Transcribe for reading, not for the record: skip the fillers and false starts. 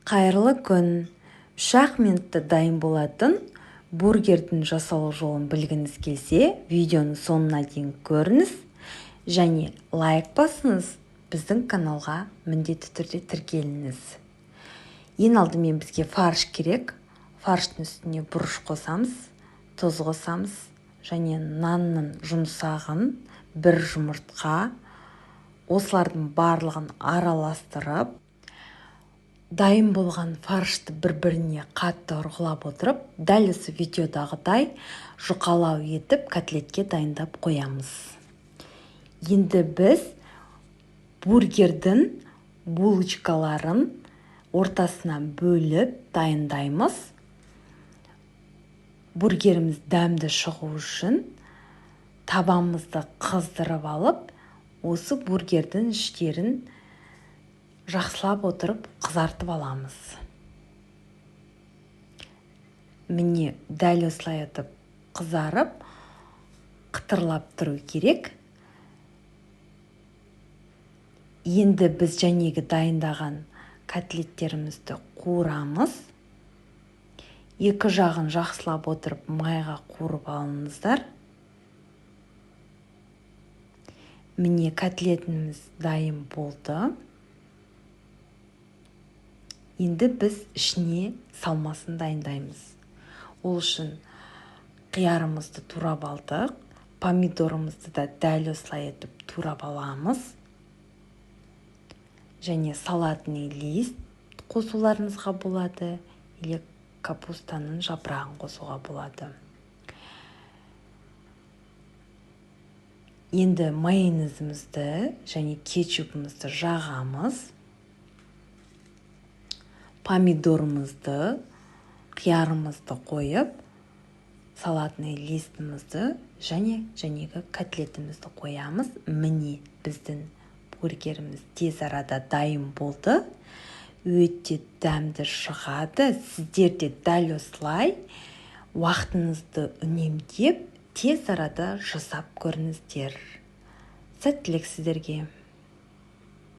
Қайырлы күн! 3-ақ минутта дайын болатын бургердің жасалу жолын білгіңіз келсе, видеоның соңына дейін көріңіз және лайк басыңыз, біздің каналға міндетті түрде тіркеліңіз. Ең алдымен бізге фарш керек. Фарштың үстіне бұрыш қосамыз, тұз қосамыз және нанның жұмсағын, бір жұмыртқа, осылардың барлығын араластырып, дайын болған фаршты бір-біріне қатты ұрғылап отырып, дәл осы видеодағыдай жұқалау етіп котлетке дайындап қоямыз. Енді біз бургердің булочкаларын ортасына бөліп дайындаймыз. Бургеріміз дәмді шығу үшін табамызды қыздырып алып, осы бургердің іштерін жақсылап отырып қызартып аламыз. Міне, дәл осылай етіп қызарып, қытырлап тұру керек. Енді біз жәнегі дайындаған котлеттерімізді қуырамыз. Екі жағын жақсылап отырып майға қуырып алыңыздар. Міне, котлетіміз дайын болды. Енді біз ішіне салмасын дайындаймыз. Ол үшін қиярымызды турап алдық, помидорымызды да дәл осылай етіп турап аламыз. Және салатный лист қосуларыңызға болады, или капустаның жапырағын қосуға болады. Енді майонезімізді және кетчупымызды жағамыз. Помидорымызды, қиярымызды қойып, салатный листімізді және жәнегі котлетімізді қоямыз. Міне, біздің бургеріміз тез арада дайын болды. Өте дәмді шығады. Сіздер де дәл осылай уақытыңызды үнемдеп, тез арада жасап көріңіздер. Сәттілік сіздерге!